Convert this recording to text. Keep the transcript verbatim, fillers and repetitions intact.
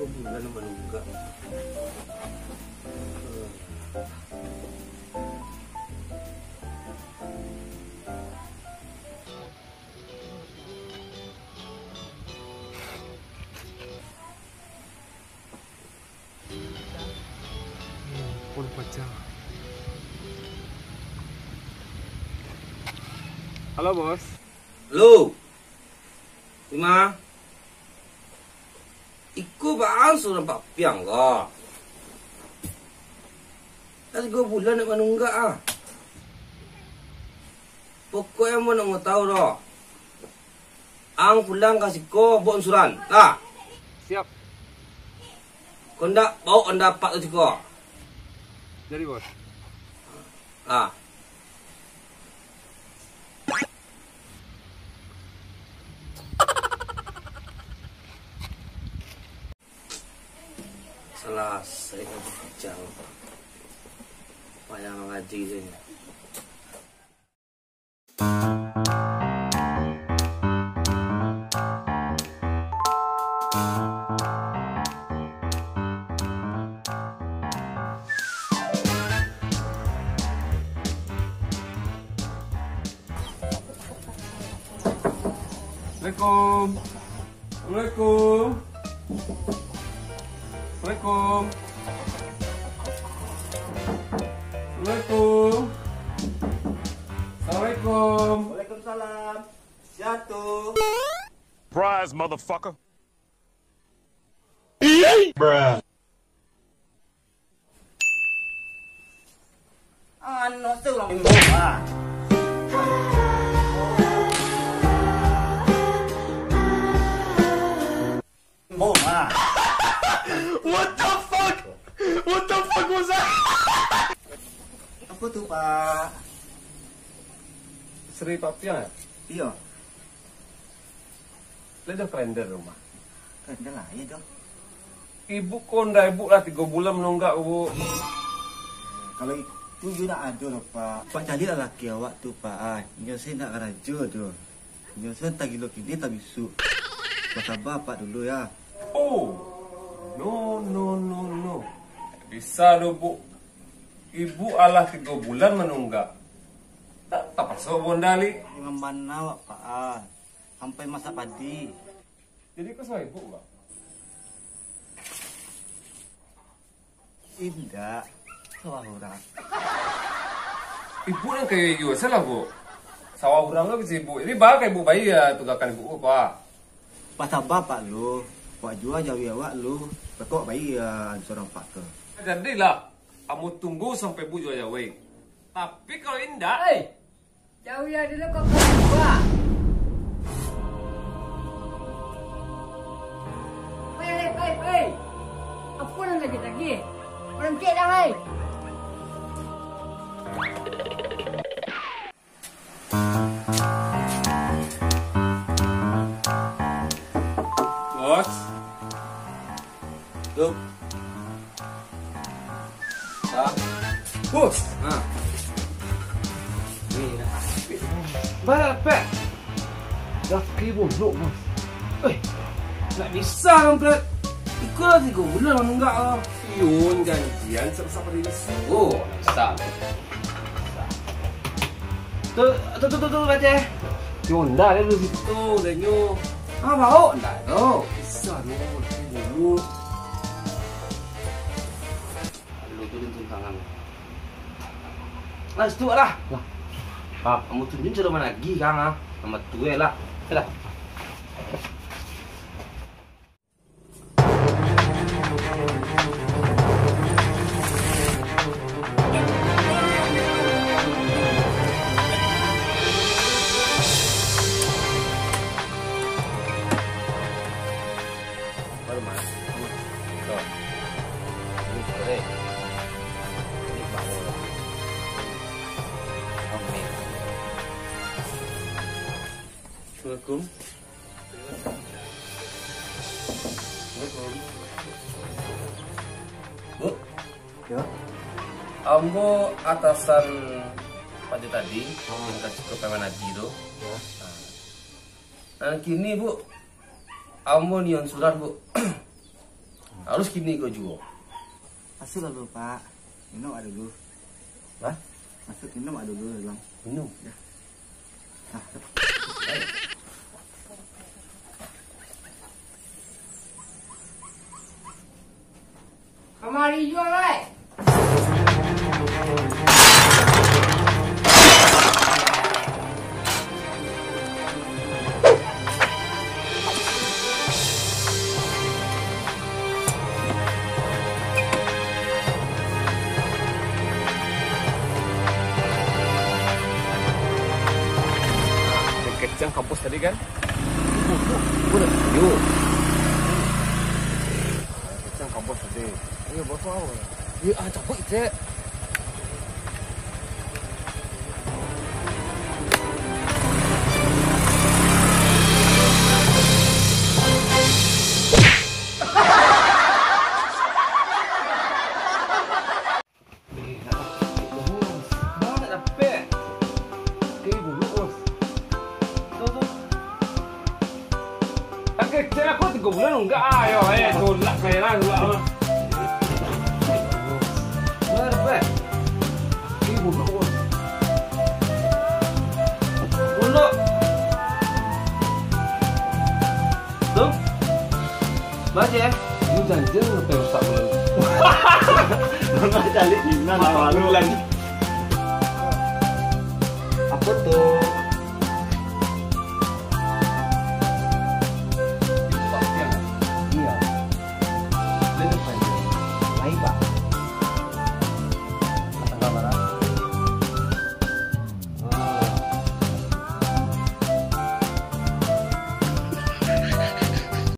Bulan nan manunggak. Pun pacah. Halo, Bos. Halo. Ima. Iko baa surang papiang ko? Lah tigo bulan nak manunggak ah. Pokoknyo ambo nak mau tahu doh. Ang pulang ka siko, baok ansuran. Lah. Siap. Kok ndak, baok anda apak tu siko. Jadi, Bos. Lah. Salasai ka bujang. Payah mangaji se. Assalamualaikum. Assalamualaikum. Assalamualaikum. Assalamualaikum. Assalamualaikum. Waalaikumsalam. Siatu. Surprise, motherfucker. Bruh. Ano se urang imbau, ah. Imbau, ah. What the fuck? What the fuck was that? Apo tu, Pak? Sri Papiang, yo? Iyo. Lai doh kalender rumah? Kalender lah, iyo doh. Ibuk ko ndak, Ibuk lah tigo bulan manunggak, Buk. Kalau itu yo ndak ado doh, Pak. Pak caliaklah laki awak tu, Pak. Ah, inyo se ndak karajo doh. Inyo se antah gilo kini, antah bisuak. Basaba Apak dulu, yo. Oh. No, no, no, no. Bisa doh, Buk. Ibuk alah tigo bulan manunggak. Tak tapaso bonda, Li. Jangan bana awak, Pak. Ah, sampai masak padi. Jadi, ko sawah Ibuk, Buk? Indak, sawah urang. Ibuk nan kayo juo salah, Buk. Sawah urang lo bisa Ibuk. Jadi, baa ka Ibuk bayia tunggakan Ibuk ko, Pak? Basaba, Pak, lu. Wak jua jawi awak lu. Beko wak bayia ansuran Apak tu. Jadilah, ambo tunggu sampai Ibuk jua jawi. Tapi kalau indak, eh, jawi ado lo kok buah. Pai, pai, pai, pai. Apo nan lagi-lagi? Barangkek dah, hai. Bos. Duh. Sah. Bos. Ha. Ni nak. Bara, Pak? Laki buluk, Bos. Eh, ndak bisa, kampret. Iko lah tigo bulan manunggak ko. Iyo, janjian sabesar pada isu. Oh, ndak bisa. Tu, tu, tu, tu, tu, baca. Yo, ndak ada dulu situ, dah nyo. Ah, baok ndak tu? Bisa, no. Dulu. Lalu tu, dia tuntangan. Lah, situ lah. Lah. Ah. Kamu tunjuk cara managih, Kang, ah. Nama tu, eh, lah. Lah. Baru, Mas. Tuh. Ini boleh. Ini bangun. Amin. Assalamualaikum. Assalamualaikum. Bu? Yo? Ambo atasan Pak Jo tadi, oh, yang ka cukup preman haji tu. Yo. Nah. Nah, kini, Bu, ambo nio surat, Bu. Harus kini ko juo. Masuk dulu, Pak. Minum awak dulu. Hah? Masuk minum awak dulu dalam. Minum? Ya. Kamari juo, lai. Kecek ka bos tadi kan? Yo. Kecek ka bos tadi. Iyo, bos mau. Yo, ah, cabut, Cek. Eh, nak dapek, bos. Bos, nak dapek. Kayu buluk, bos. Tu, tu. Kecek aku tigo bulan enggak, ah, yo, eh, tolak, merah, tolak, ah. Bos, nak dapek. Kayu buluk, bos. Buluk. Tu. Baca, eh. Lu janji ngapain rusak bulan? Mama cari Inan awal bulan. Apa tu?